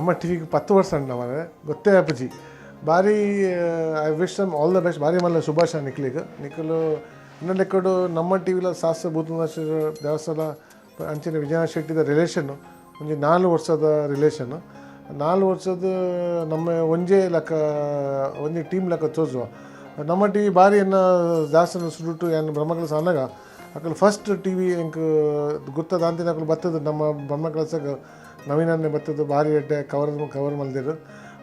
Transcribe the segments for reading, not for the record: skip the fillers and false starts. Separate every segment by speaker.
Speaker 1: ನಮ್ಮ ಟಿವಿಗೆ 10 ವರ್ಷ ಉಂಡು ಮಾರ್ರೆ, ಗೊತ್ತೇ ಆಪುಜಿ. ಬಾರಿ I wish them all the best. ಬಾರಿ ಮಲ್ಲ ಶುಭಾಶಯ ನಿಕ್ಲೆಗ್. ನಿಕುಲು ಎನ್ನ ಲೆಕ್ಕಡು ನಮ್ಮ ಟಿವಿಲ ಸಾಸ್ತ ಭೂತನಾಥೇಶ್ವರ ದೇವಸ್ಥಾನ ಅಂಚನೆ ವಿಜಯನಾಥ ಶೆಟ್ಟಿದ ರಿಲೇಷನ್ ಒಂಜಿ 4 ವರ್ಷದ ರಿಲೇಷನ್. 4 ವರ್ಷದ ನಮ್ಮ ಒಂಜೇ ಲೆಕ್ಕ, ಒಂಜಿ ಟೀಮ್ ಲೆಕ್ಕ ತೋಜುವ. ನಮ್ಮ ಟಿವಿ ಬಾರಿ ಎನ್ನ ದಾಸನ ಸುಡುಟು ಏನ್ ಬ್ರಹ್ಮಕಲಸ ಆನಗ ಅಕುಲು ಫಸ್ಟ್ ಟಿವಿ ಎಂಕ್ ಗುತ್ತದಾಂತಿನ ಅಕುಲು ಬತ್ತದ. ನಮ್ಮ ಬ್ರಹ್ಮಕಲಸಗ್ ನವೀನನ್ನೇ ಬತ್ತದ, ಬಾರಿ ಎಡ್ಡೆ ಕವರ್ ಕವರ್ ಮಲ್ದೆರ್.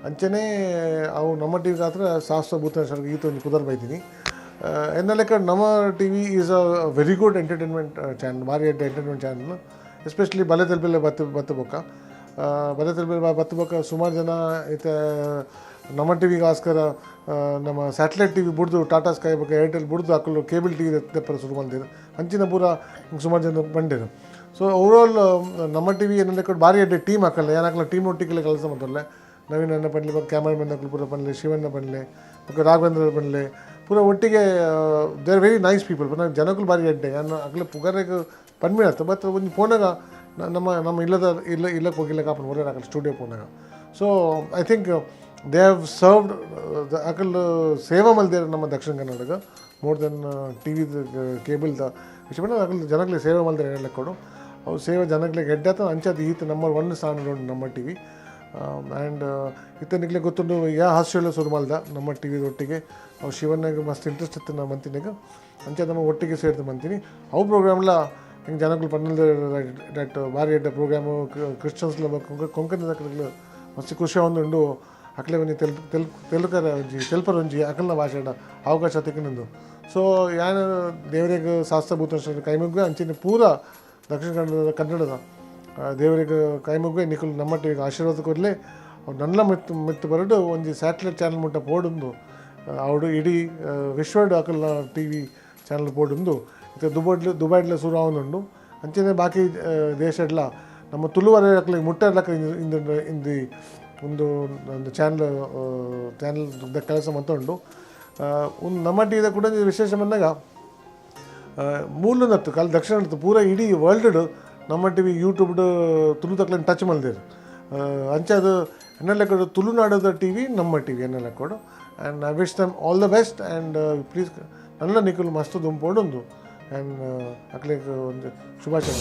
Speaker 1: ಅಂಚನೆ ಅವು ನಮ್ಮ ಟಿವಿ ಗಾತ್ರ ಸಾಸ್ತ ಭೂತನಾಥೇಶ್ವರ ಈತ ಒಂಜಿ ಪುದರ್ ಬೈದಿನಿ. ಎನ್ನ ಲೆಕ್ಕ ನಮ್ಮ TV is a very good entertainment channel, ಬಾರಿ ಎಡ್ಡೆ ಎಂಟರ್ಟೈನ್ಮೆಂಟ್ ಚಾನಲ್. ಎಸ್ಪೆಷಲಿ ಬಲೆ ತೆಲ್ಪಿಲೆ ಬತ್ತು ಬತ್ತು ಬೊಕ್ಕ, ಬಲೆ ತೆಲ್ಪಿಲೆ ಬತ್ತು ಬೊಕ್ಕ ಸುಮಾರು ಜನ ಇತ್ತೆ ನಮ್ಮ ಟಿವಿಗೋಸ್ಕರ ನಮ್ಮ ಸ್ಯಾಟಲೈಟ್ ಟಿವಿ ಬುಡ್ದು, ಟಾಟಾ ಸ್ಕೈ ಬೊಕ್ಕ ಏರ್ಟೆಲ್ ಬುಡ್ದು, ಅಕುಲು ಕೇಬಲ್ ಟಿವಿ ದೆಪ್ಪರೆ ಶುರು ಮಲ್ದೆರ್. ಅಂಚಿನ ಪೂರ ಸುಮಾರು ಜನ ಬಂಡೆರು. ಸೊ ಓವರಾಲ್ ನಮ್ಮ ಟಿವಿ ಎನ್ನ ಲೆಕ್ಕ ಬಾರಿ ಎಡ್ಡೆ ಟೀಮ್ ಹಾಕಲ್ಲ. ಏನಾಕಲ್ಲ ಟೀಮ್ ಒಟ್ಟಿಗೆ ಕೆಲಸ ಮಾಡ್ತಾರಲ್ಲ. ನವೀನ್ ಅಣ್ಣ ಪನ್ಲೆ, ಬೊಕ್ಕ ಕ್ಯಾಮರಾಮನ್ ಅಕುಲು ಪೂರ ಪನ್ಲೆ, ಶಿವಣ್ಣ ಪನ್ಲೆ, ಬೊಕ್ಕ ರಾಘವೇಂದ್ರ ಪನ್ಲೆ, ಪೂರ ಒಟ್ಟಿಗೆ. They are very nice people. ಜನಕುಲು ಬಾರಿ ಎಡ್ಡೆ. ಯಾನ್ ಅಕ್ಲೆ ಪುಗರೆಗ್ ಪನ್ಪಿನತ್ತು, ಬಟ್ ಒಂಜಿ ಪೋನಾಗ ನಮ್ಮ ನಮ್ಮ ಇಲ್ಲದ ಇಲ್ಲ ಇಲ್ಲಕ್ಕೆ ಹೋಗಿಲ್ಲ ಕಾಪುಂಡು ಒರೇ ಅಕಲ್ ಸ್ಟುಡಿಯೋ ಪೋನಾಗ. So I think they have served, ಅಕಲ್ ಸೇವೆ ಮಲ್ದೇರ್ ನಮ್ಮ ದಕ್ಷಿಣ ಕನ್ನಡಗ ಮೋರ್ ದೆನ್ ಟಿವಿ ಕೇಬಲ್ದ ವಿಷಯ. ಅಕಲ್ ಜನಕ್ಲೆ ಸೇವೆ ಮಲ್ದೇರ್ ಲೆಕ್ಕಡು. ಅವು ಸೇವೆ ಜನಕ್ಲೆಗ್ ಎಡ್ಡೆ ಆತ. ಅಂಚಾದ್ ಈತ್ ನಂಬರ್ ಒನ್ ಸ್ಥಾನ ಉಂಡು ನಮ್ಮ ಟಿವಿ. ಆ್ಯಂಡ್ ಇತ್ತೆ ನಿಕ್ಲೆ ಗೊತ್ತುಂಡು, ಯಾ ಹಾಸ್ಯಲ ಶುರು ಮಲ್ದ ನಮ್ಮ ಟಿವಿ ಒಟ್ಟಿಗೆ. ಅವು ಶಿವಣ್ಣಗೆ ಮಸ್ತ್ ಇಂಟ್ರೆಸ್ಟ್ ಇತ್ತು ನಮ್ಮ ಮಂತಿನಾಗ. ಅಂಚ ನಮ್ಮ ಒಟ್ಟಿಗೆ ಸೇರ್ದು ಮಂತೀನಿ. ಅವು ಪ್ರೋಗ್ರಾಮ್ಲ ಹಿಂಗೆ ಜನಗಳು ಪನ್ನೊಂದು that ಭಾರಿ ಎಡ್ಡೆ ಪ್ರೋಗ್ರಾಮು. ಕ್ರಿಶ್ಚಿಯನ್ಸ್ಲ ಕೊಂಕಣಿ ಮಸ್ತ್ ಖುಷಿ ಉಂಡು. ಅಕ್ಲೆ ಒಂಜಿ ತೆಲ್ ತೆಲ್ ತೆಲುಕರ ಒಂಜಿ ತೆಲ್ಪರ ಒಂಜಿ ಅಕಲ್ನ ಭಾಷೆಡ ಅವಕಾಶ ತಿಕ್ಕುಂಡು. ಸೊ ಯಾನ್ ದೇವರಿಗೆ ಶಾಸ್ತ್ರ ಭೂತೇಶ್ವರ ಕೈಮುಗ್ಗು, ಅಂಚಿನ ಪೂರ ದಕ್ಷಿಣ ಕನ್ನಡದ ಕನ್ನಡದ ದೇವರಿಗೆ ಕೈಮುಗ್ಗು. ನಿಕುಲು ನಮ್ಮ ಟಿವಿಗೆ ಆಶೀರ್ವಾದ ಕೊರ್ಲೆ. ಅವು ನನ್ನ ಮಿತ್ತು ಮಿತ್ತು ಬರಡು ಒಂಜಿ ಸ್ಯಾಟಲೈಟ್ ಚಾನಲ್ ಮುಟ್ಟ ಪೋಡುಂದು, ಅವಡು ಇಡೀ ವಿಶ್ವಡ್ ಅಕಲ್ನ ಟಿವಿ ಚಾನಲ್ ಪೋಡುಂದು. ಇತ್ತೆ ದುಬೈಡ್ಲ ದುಬೈಡ್ಲ ಶುರು ಆವೊಂದುಂಡು. ಅಂಚನೆ ಬಾಕಿ ದೇಶಡ್ಲ ನಮ್ಮ ತುಳುವರೆ ಅಕ್ಲೆಗ್ ಮುಟ್ಟರ್ಲಕ್ಕ ಇಂದು ಇಂದು ಒಂದು ಒಂದು ಚಾನಲ್ ಚಾನಲ್ ಕೆಲಸ ಮಂತುಂಡು. ಒಂದು ನಮ್ಮ ಟಿವಿದ ಕೂಡ ಒಂಜಿ ವಿಶೇಷ ಬಂದಾಗ ಮೂಲನತ್ತು ಕಾಲ್ ದಕ್ಷಿಣ ಪೂರ ಇಡೀ ವರ್ಲ್ಡ್ ನಮ್ಮ ಟಿವಿ ಯೂಟ್ಯೂಬ್ಡ್ ತುಳು ತಕ್ಲೆನ್ ಟಚ್ ಮಲ್ದೆರ್. ಅಂಚಾದ್ ಎನ್ನ ಲೆಕ್ಕಡ್ ತುಳುನಾಡದ ಟಿವಿ ನಮ್ಮ ಟಿವಿ ಎನ್ನ ಲೆಕ್ಕಡು. And I wish them all the best and please ನನ್ನ ನಿಕುಲು ಮಸ್ತ್ ದುಂಪೊಡುಂದು ಆ್ಯಂಡ್ ಅಕ್ಲೆಗ್ ಒಂದು ಶುಭಾಶಯ.